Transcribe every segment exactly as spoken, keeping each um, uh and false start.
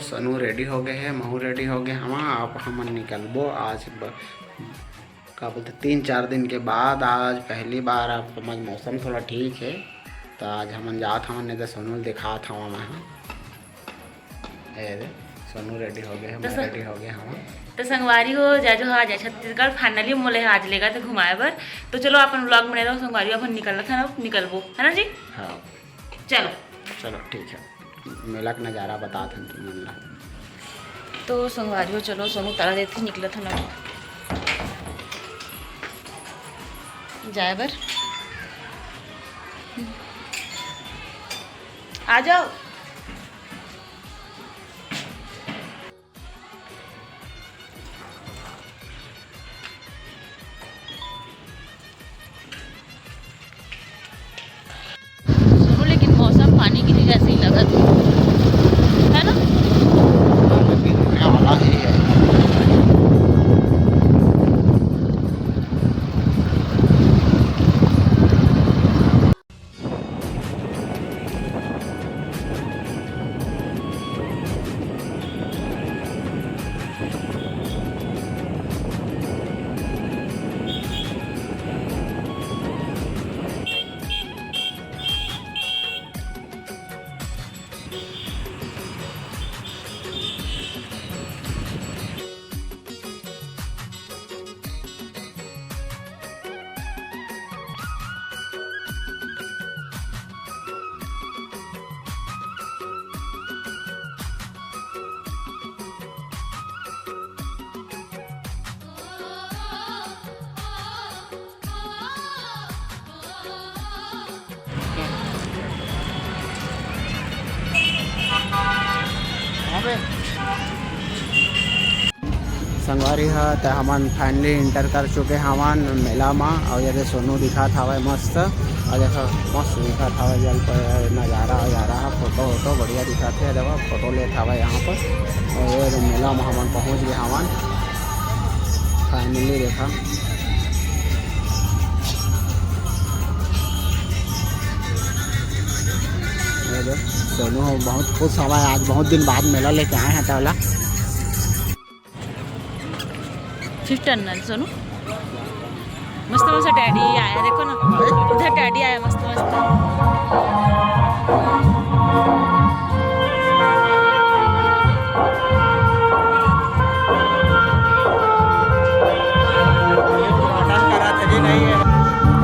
Sonu ready हो गए हे, महू रेडी हो गए हवा। अब हमन निकलबो आज ब-, का बोलते, तीन चार दिन के बाद आज पहली बार। अब आज मौसम थोड़ा ठीक हे, तो आज हमन जात हवन, नहीं तो सोनू ल दिखात हवा मैं हा। ए दे, सोनू रेडी हो गए, तो मैं स-, रेडी हो गए हवा। तो संगवारी हो, जय जोहार, जय छत्तीसगढ़। Finally मोला आज लेगथे घुमाए बर। तो चलो अपन vlog में रहो संगवारी, अपन निकलत हन, अब निकलबो, है ना जी? हाँ। चलो। चलो ठीक है, मेला के नज़ारा बतात हन तुमन ला। तो संगवारी हो, चलो सोनू ताला देथे, निकलत हन अब जाए बर। आ जाओ। सुनो, लेकिन मौसम पानी गिरी जैसे ही लगत हे, है ना? गिरने वाला ही है। संगवारी ह, त हमन finally enter कर चुके हवन मेला म। अउ ये दे सोनू दिखात हवय मस्त, अउ देखो मस्त दिखात हवय जल पर नजारा वजारा ह, फोटो वोटो बढ़िया दिखात हे। देखो फोटो लेत हवय यहाँ पर। अउ ये दे मेला म हमन पहुँच गए हवन finally। देखा ये दे सोनू ह बहुत खुश हवय, आज बहुत दिन बाद मेला लेके आए हैं तोला। सिस्टर ना सोनू, मस्त मस्त डैडी आया, देखो ना, उधर डैडी आया मस्त मस्त। ये तो मटन करा थे कि नहीं है?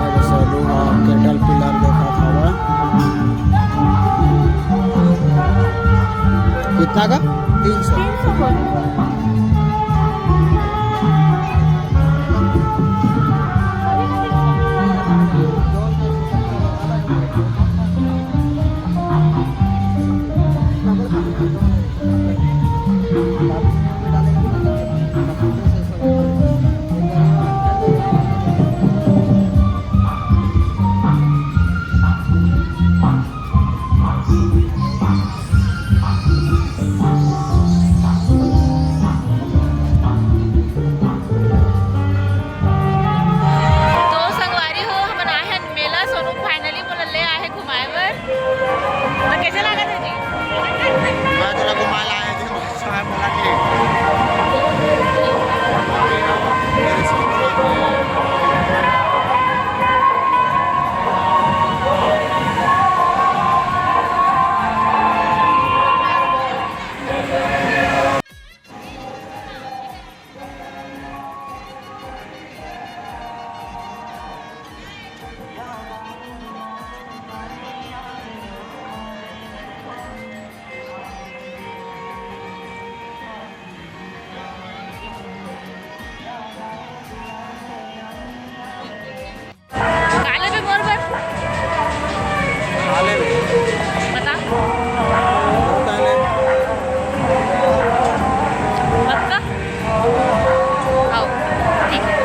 अब सोनू ह कैटरपिलर देखत हवय। कितना का? तीन सौ। तीन सौ बोल। तो संगवारी हो, हमन आए हन मेला, सोनू finally मोला ले आए हे घुमाए बर। तो कैसे लगा था जी? मैं थोड़ा घुमा लाया जी, मस्त है बोला कि काले भी मोर बर। काले भी। बता। काले। पक्का? आओ। ठीक है।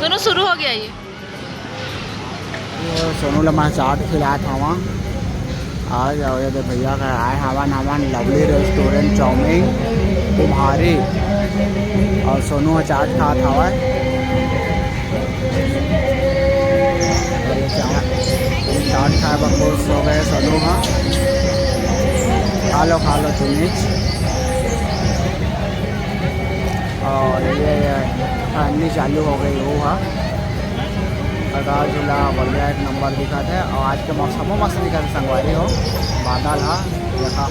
दोनों शुरू हो गया ये। ये सोनू ला मैं चाट खिलात हवा। आ जाओ, ये दे भैया का आए हवन, हवन लवली रेस्टोरेंट चाउमीन। कुम्हारी अउ सोनू ह चाट खात हवय। अउ ये चाट, चाट खाए बर खुश हो गए सोनू ह। खा लो, खा लो तुम ही। अउ ये, ये ठंडी चालू हो गई वो ह। अउ झूला बढ़िया एक नंबर दिखत हे अउ आज के मौसमो मस्त दिखत हे संगवारी हो। बादल ह देखा।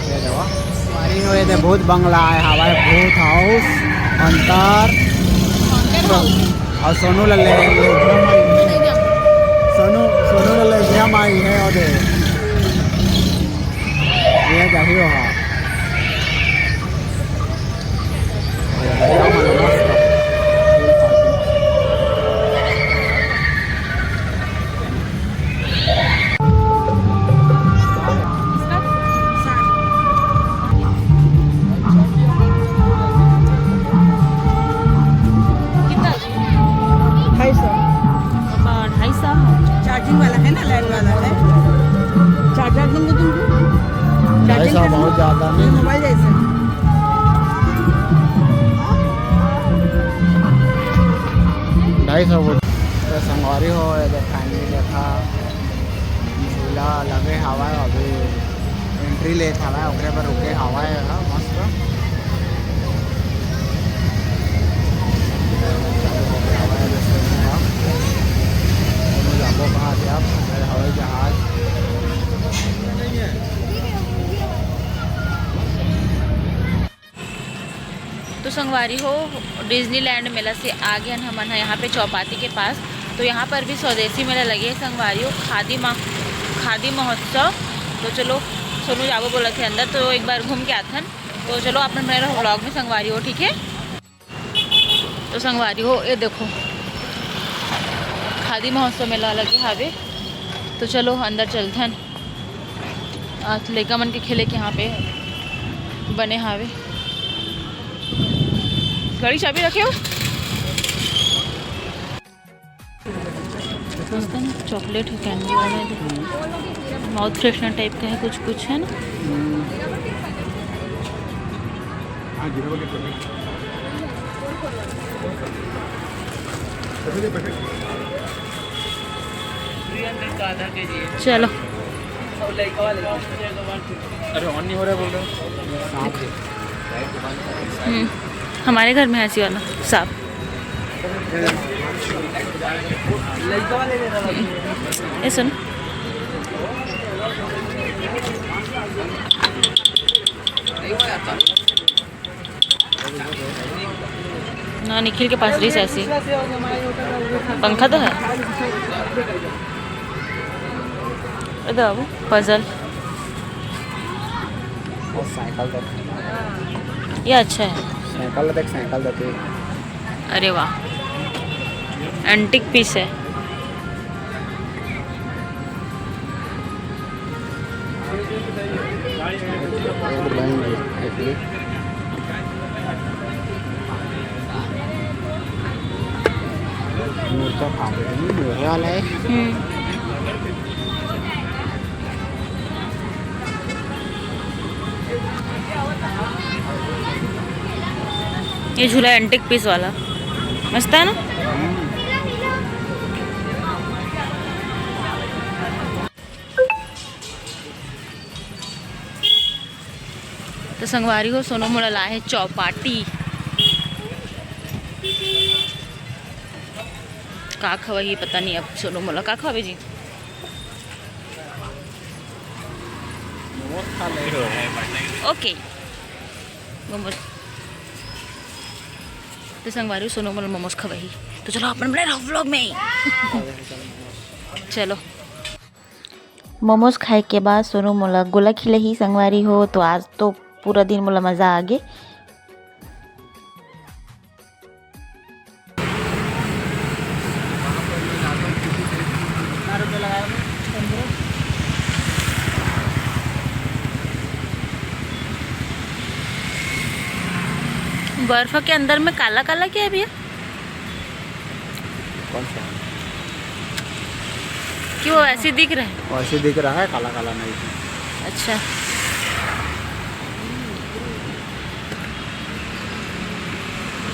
ये देखो। संगवारी हो, ये दे भूत बंगला आए हवाए, भूत हाउस अंदर। अउ सोनू ल ले, ले, सोनू, सोनू ल ले गया माई है, अउ दे। ये जाही हो हा। कितना? ढाई सौ। पापा, ढाई सौ। चार्जिंग वाला है ना, लाइट वाला है। चार्जर दूंगी तुमको। ढाई सौ चार्जिंग बहुत ज़्यादा नहीं। मोबाइल जैसे। ढाई सौ बोल। तो संगवारी हो, ये देख, फैमिली देखा, झूला लगे हवा अभी। एंट्री लेत हवय, ओकरे बर रुके हवय ह, मस्त। जाबो कहाँ से आप? हवाई जहाज। तो संगवारी हो, डिज्नीलैंड मेला से आ गए हमन ह यहाँ पे चौपाटी के पास। तो यहाँ पर भी स्वदेशी मेला लगे है संगवारी हो, खादी मा-, खादी महोत्सव। तो चलो, सोनू जाबो बोलत हे अंदर, तो एक बार घूम के आथन। तो चलो, आप मन बने रहो व्लॉग में संगवारी हो, ठीक है। तो संगवारी हो, ये देखो, खादी महोत्सव मेला लगे हावे। तो चलो, अंदर चलथन। आज लइका मन के खेले के यहाँ पे बने हावे। गाड़ी चाबी रखे हो? दोस्तों, चॉकलेट है, कैंडी वाला है, देखो, माउथ फ्रेशनर टाइप का है, कुछ कुछ है ना। चलो। अरे, ऑन नहीं हो रहा है, बोल रहे हो। हम्म, हमारे घर में है ऐसी वाला सांप। हम्म, ये सुन। ना, निखिल के पास रही ऐसी। पंखा तो है। इधर आओ, पजल। और साइकिल देख। ये अच्छा है। साइकिल देख, साइकिल देख। अरे वाह, एंटिक पीस है। मुर्गा खा रहे हैं, मुर्गा वाला है। हम्म। ये झूला एंटिक पीस वाला मस्त है ना। तो संगवारी हो, सोनू मोला लाए हे चौपाटी। का खवाही पता नहीं अब सोनू मोला का खवावे जी। मोमोज खा ले। ओके, मोमोज। तो संगवारी हो, सोनू मोला मोमोज खवाही। तो चलो, अपन बने रहो व्लॉग में। चलो। मोमोज खाए के बाद सोनू मोला गोला खिलही संगवारी हो। तो आज तो पूरा दिन मोला मजा आ गे। बर्फ के अंदर में काला काला क्या है भैया? कौन सा? क्यों ऐसे दिख रहा है? वैसे दिख रहा है, काला काला नहीं। अच्छा।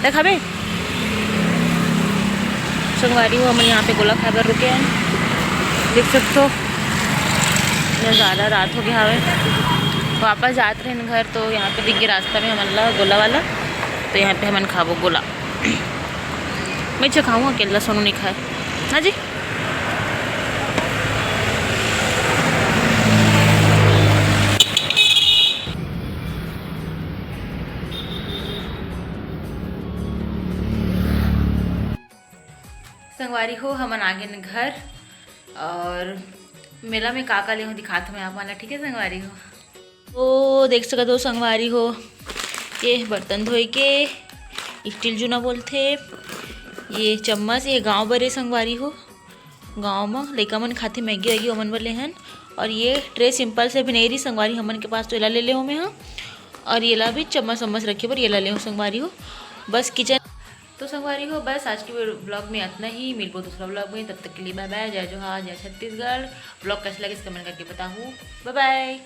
देखाबे संगवारी हो, हमन यहाँ पे गोला खाए बर रुके हन। देख सकथो, इतना ज़्यादा रात हो गया हवे। वापस जात रहेन घर, तो यहाँ पे दिख गए रास्ता में हमन ला गोला वाला, तो यहाँ पे हमन खाबो गोला। मैं अच्छा खाऊँ, अकेला सोनू नहीं खाए। हाँ जी। संगवारी हो, हमन आ गेन घर और मेला में का का ले हूँ दिखात हूँ मैं आप मन ला, ठीक है संगवारी हो। तो देख सकत हो संगवारी हो, ये बर्तन धोए के स्टील जूना बोलथे, ये चम्मच, ये गांव बरे संगवारी हो। गांव म लइका मन खाथे मैगी वैगी, ओमन बर ले हन। और ये ट्रे सिंपल से भी नहीं रही संगवारी, हमन के पास तो एला ले ले हूँ मैं, हाँ। और येला भी चम्मच वम्मच रखे बर येला ले हूँ संगवारी हो। बस किचन तो संगवारी हो, बस आज के ब्लॉग में इतना ही। मिलबो दूसरा ब्लॉग में, तब तक के लिए बाय बाय, जय जोहार, जय छत्तीसगढ़। ब्लॉग कैसे लगे कमेंट करके बताहू। बाय बाय।